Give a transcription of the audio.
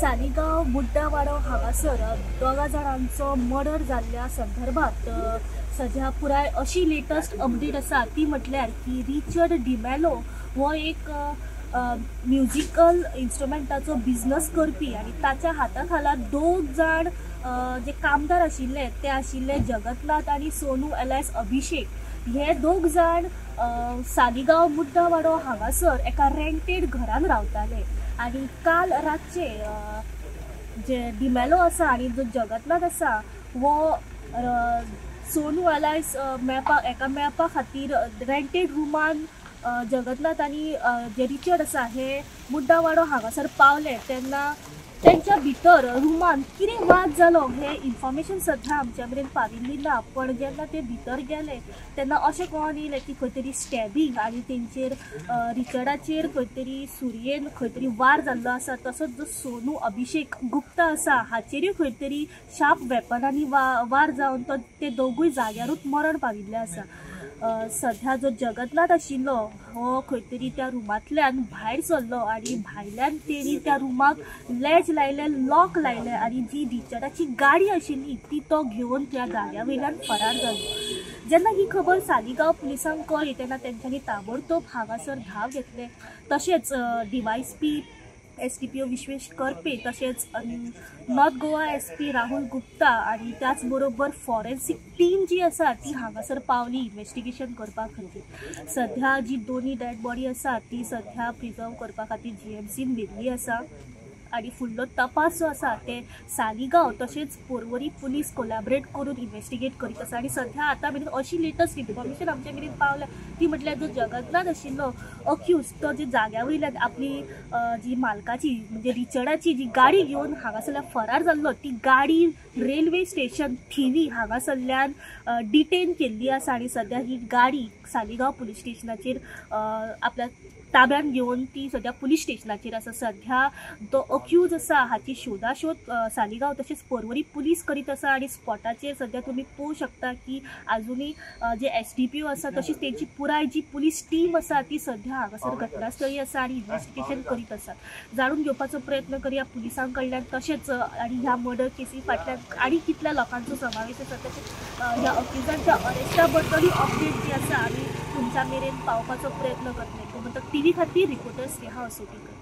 सालिगांव मुड्डावाडो हांगासर दोगा जाणांचो मर्डर जाल्ल्या संदर्भात सध्या पुराय अशी लेटस्ट अपडेट आसा ती म्हटल्यार की रिचर्ड डिमेलो हो एक म्युजिकल इन्स्ट्रुमेंटाचो बिझनस करपी आनी ताच्या हाता खाला दोग जाण जे कामदार आशिल्ले ते आशिल्ले जगन्नाथ आनी सोनू एलायस अभिषेक. हे दोग जाण सालिगांव मुड्डावाडो हांगासर एका रेंटेड घरान रावताले आनी काल रातचे जे डिमेलो आसा आनी जो जगन्नाथ आसा हो सोनू एलायस मेळपा एका मेळपा खातीर रेंटेड रुमान जगन्नाथ आनी जे रिचर्ड आसा हे मुड्डावाडो हांगासर पावले तेन्ना तेंच्या भितर रुमान कितें वाद जालो हें इन्फॉर्मेशन सध्या आमच्या मेरेन पाविल्ली ना. पण जेन्ना ते भितर गेले तेन्ना अशें कळोन येयलें की खंय तरी स्टॅबिंग आनी तेंचेर रिचर्डाचेर खंय तरी सुरयेन खंय तरी वार जाल्लो आसा. तसोच जो सोनू अभिषेक गुप्ता आसा हाचेरूय खंय तरी शार्प वेपनांनी वार जावन तो ते दोगूय जाग्यारूच मरण पाविल्ले आसा. सध्या जो जगन्नाथ आशिल्लो हो खंय तरी त्या रुमांतल्यान भायर सरलो आनी भायल्यान तेणी त्या रुमाक लॅच लायले, लॉक लायले आनी जी रिचर्डाची गाडी आशिल्ली ती तो घेवन त्या जाग्या वयल्यान फरार जालो. जेन्ना ही खबर सालिगांव पुलिसांक कळ्ळी तेन्ना तेंच्यांनी ताबडतोब हांगासर धांव घेतले. तशेंच DYSP SDPO Vishwesh Karpe तशेंच north Goa SP Rahul Gupta आनी त्याच बरोबर फॉरेन्सिक टीम जी आसा ती हांगासर पावली इन्वेस्टिगेशन करपा खातीर. सध्या जी दोनी डेड बॉडी आसा ती सध्या प्रिजर्व करपा खातीर GMCन व्हेल्ली आसा आनी फुडलो तपास जो आसा ते सालिगांव तशेंच पोरवरी पुलीस कोलॅबरेट करून इन्वेस्टिगेट करीत आसा. आनी सध्या आतां मेरेन अशी लेटस्ट इन्फॉर्मेशन आमच्या मेरेन पावल्या ती म्हटल्यार जो जगन्नाथ आशिल्लो अक्यूज तो जे जाग्या वयल्यान आपली जी मालकाची म्हणजे रिचर्डाची जी गाडी घेवन हांगासरल्यान फरार जाल्लो ती गाडी रेल्वे स्टेशन थिवी हांगासरल्यान डिटेन केल्ली आसा आनी सध्या ही गाडी सालिगांव पुलीस स्टेशनाचेर आपल्या ताब्यान घेवन ती सध्या पुलीस स्टेशनाचेर आसा. सध्या तो अक्यूज आसा हाची शोधाशोध सालिगांव तशेंच पोरवरी पुलीस करीत आसा आनी स्पॉटाचेर सध्या तुमी पळोवंक शकता की आजुनूय जे SDPO आसा तशीच तेंची पुराय जी पुलीस टीम आसा ती सध्या हांगासर घटनास्थळी आसा आनी इन्वेस्टिगेशन करीत आसा. जाणून घेवपाचो प्रयत्न करया पुलिसां कडल्यान तशेंच आनी ह्या मर्डर केसी फाटल्यान आनी कितल्या लोकांचो समावेश आसा तशेंच ह्या अक्युजांच्या अरेस्टा बद्दलूय अपडेट जी आसा आमी तुमच्या मेरेन पावपाचो प्रयत्न करतले. गोमंतक टीव्ही खातीर रिपोर्टर स्नेहा असोटीकर.